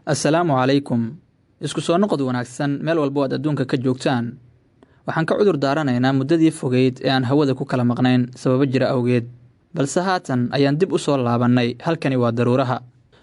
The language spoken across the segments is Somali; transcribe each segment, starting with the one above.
Assalaamu calaykum. Isku soo noqod wanaagsan meel walbo aad adduunka ka joogtaan. Waxaan ka cudur daaranaynaa muddadii fogeyd ee aan hawada ku kala maqnayn sababo jira awgeed, balse haatan ayaan dib u soo laabannay. Halkani waa Daruuraha.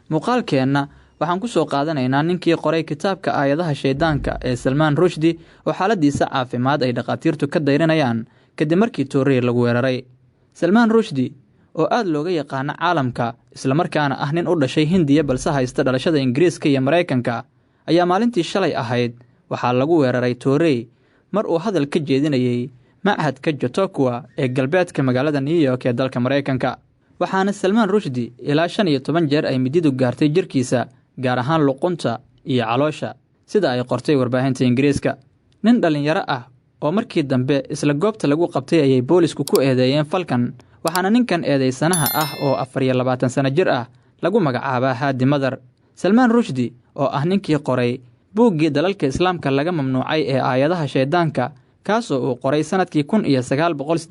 Muuqaalkeenna waxaan ku soo qaadanaynaa ninkii qoray kitaabka Aayadaha Shayddaanka ee Salmaan Rushdi, oo xaaladiisa caafimaad ay dhakhaatiirtu ka dayrinayaan kadib markii toorrey lagu weeraray. Salmaan Rushdi oo aad looga yaqaano caalamka, islamarkaana ah nin u dhashay Hindiya balse haysta dhalashada Ingiriiska iyo Maraykanka, ayaa maalintii shalay ahayd waxaa lagu weeraray toorrey mar uu hadal ka jeedinayey machadka Chautauqua ee galbeedka magaalada New York ee dalka Maraykanka. Waxaana Salmaan Rushdi ilaa 15 jeer ay mididu gaartay jirkiisa, gaar ahaan luqunta iyo caloosha, sida ay qortay warbaahinta Ingiriiska. Nin dhallinyaro ah oo markii dambe isla goobta lagu qabtay ayay boolisku ku eedeeyeen falkan, waxaana ninkan eedaysanaha ah oo 24 sano jir ah lagu magacaabaa Haadi Madar. Salmaan Rushdi oo ah ninkii qoray buuggii dalalka Islaamka laga mamnuucay ee Aayadaha Shayddaanka, kaasoo uu qoray sannadkii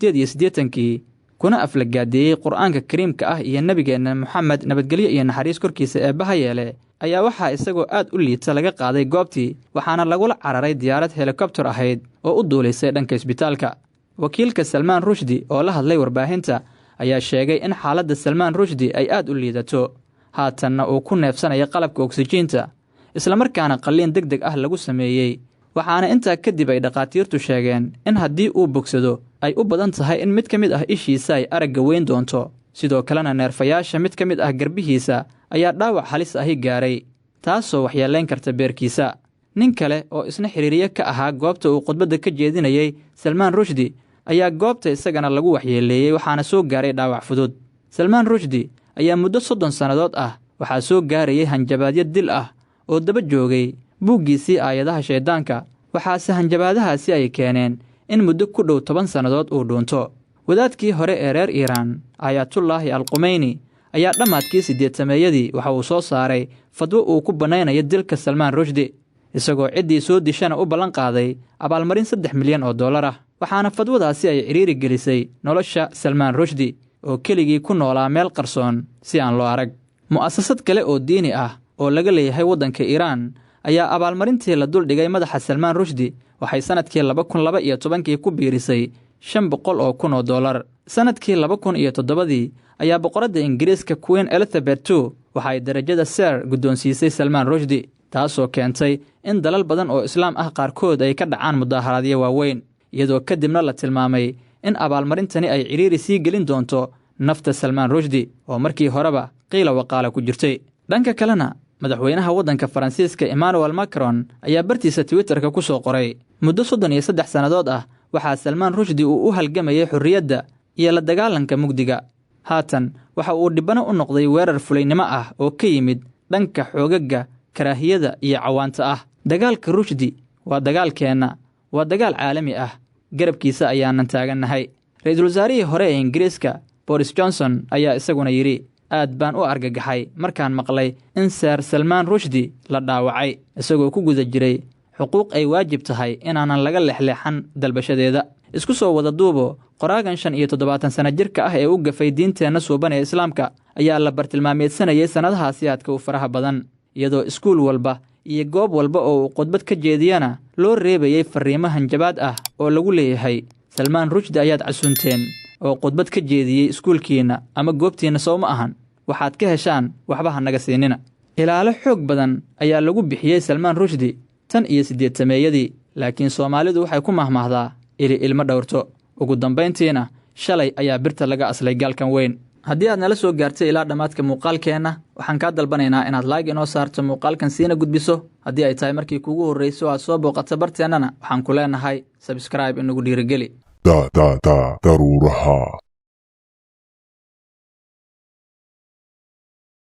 1988-kii, kuna aflagaadeeyey Qur'aanka Kariimka ah iyo nebigeenna Moxamed, nabadgelyo iyo naxariis korkiisa eebbaha yeele, ayaa waxaa isagoo aad u liita laga qaaday goobtii, waxaana lagula cararay diyaarad helikobter ahayd oo u duulisay dhanka isbitaalka. Wakiilka Salmaan Rushdi oo la hadlay warbaahinta ayaa sheegay in xaaladda Salmaan Rushdi ay aad u liidato, haatanna uu ku neefsanayo qalabka oksijiinta, islamarkaana qalliin deg deg ah lagu sameeyey. Waxaana intaa kadib ay dhakhaatiirtu sheegeen in haddii uu bogsado ay u badan tahay in mid ka mid ah ishiisa ay aragga weyn doonto. Sidoo kalena neerfayaasha mid ka mid ah garbihiisa ayaa dhaawac halis ahi gaaray, taasoo waxyeelayn karta beerkiisa. Nin kale oo isna xiriiriye ka ahaa goobta uu khudbadda ka jeedinayey Salmaan Rushdi ayaa goobta isagana lagu waxyeeleeyey, waxaana soo gaaray dhaawac fudud. Salmaan Rushdi ayaa muddo 30 sannadood ah waxaa soo gaarayay hanjabaadyo dil ah oo daba joogay buuggiisii Aayadaha Shayddaanka, waxaase hanjabaadahaasi ay keeneen in muddo ku dhow 10 sannadood uu dhuunto. Wadaadkii hore ee reer Iiraan, Aayatullaahi Alqumeyni, ayaa dhammaadkii sideedsameeyadii waxa uu soo saaray fadwo uu ku bannaynayo dilka Salmaan Rushdi, isagoo ciddii soo dishana u ballan qaaday abaalmarin 3 milyan oo dollar ah. Waxaana fadwadaasi ay cidhiiri gelisay nolosha Salmaan Rushdi oo keligii ku noolaa meel qarsoon si aan loo arag. Mu'asasad kale oo diini ah oo laga leeyahay waddanka Iiraan ayaa abaalmarintii la duldhigay madaxa Salmaan Rushdi waxay sannadkii 2012-kii ku biirisay $500,000. Sannadkii 2007-dii ayaa boqoradda Ingiriiska Queen Elizabeth II waxa ay darajada Sir guddoonsiisay Salmaan Rushdi, taasoo keentay in dalal badan oo Islaam ah qaarkood ay ka dhacaan mudaaharaadyo waaweyn, iyadoo kadibna la tilmaamay in abaalmarintani ay cidhiiri sii gelin doonto nafta Salmaan Rushdi oo markii horeba qiila waqaala ku jirtay. Dhanka kalena, madaxweynaha waddanka Faransiiska Emmanuel Macron ayaa bartiisa Twitterka ku soo qoray: "Muddo 33 sannadood ah waxaa Salmaan Rushdi uu u halgamayay xorriyadda iyo la dagaalanka mugdiga. Haatan waxa uu dhibbano u noqday weerar fulaynimo ah oo ka yimid dhanka xoogagga karaahiyada iyo cawaanta ah. Dagaalka Rushdi waa dagaalkeenna, waa dagaal caalami ah, garabkiisa ayaanan taagannahay." Ra-iisul wasaarihii hore ee Ingiriiska Boris Johnson ayaa isaguna yidhi: "Aad baan u argagaxay markaan maqlay in Sir Salmaan Rushdi la dhaawacay isagoo ku guda jiray xuquuq ay waajib tahay inaanan laga lexleexan dalbashadeeda." Isku soo wada duubo, qoraagan 75 sana jirka ah ee u gafay diinteenna suuban ee Islaamka ayaa la bartilmaameedsanayay sannadahaasi aadka u faraha badan, iyadoo iskuul walba iyo goob walba oo uu khudbad ka jeediyana loo reebayay farriimo hanjabaad ah oo lagu leeyahay: "Salmaan Rushdi ayaad casuunteen oo khudbad ka jeediyey iskuulkiinna ama goobtiinna, sow ma ahan? Waxaad ka heshaan waxba ha naga siinina." Ilaalo xoog badan ayaa lagu bixiyey Salmaan Rushdi tan iyo sideedsameeyadii, laakiin Soomaalidu waxay ku mahmaahdaa ili ilmo dhowrto. Ugu dambayntiina shalay ayaa birta laga aslay gaalkan weyn. Haddii aad nala soo gaartay ilaa dhammaadka muuqaalkeenna, waxaan kaa dalbanaynaa inaad like inoo saarto muuqaalkan, siina gudbiso. Haddii ay tahay markii kugu horrayso aad soo booqato barteennana, waxaan ku leenahay subscribe inagu dhiirigeli. Da da da, Daruuraha.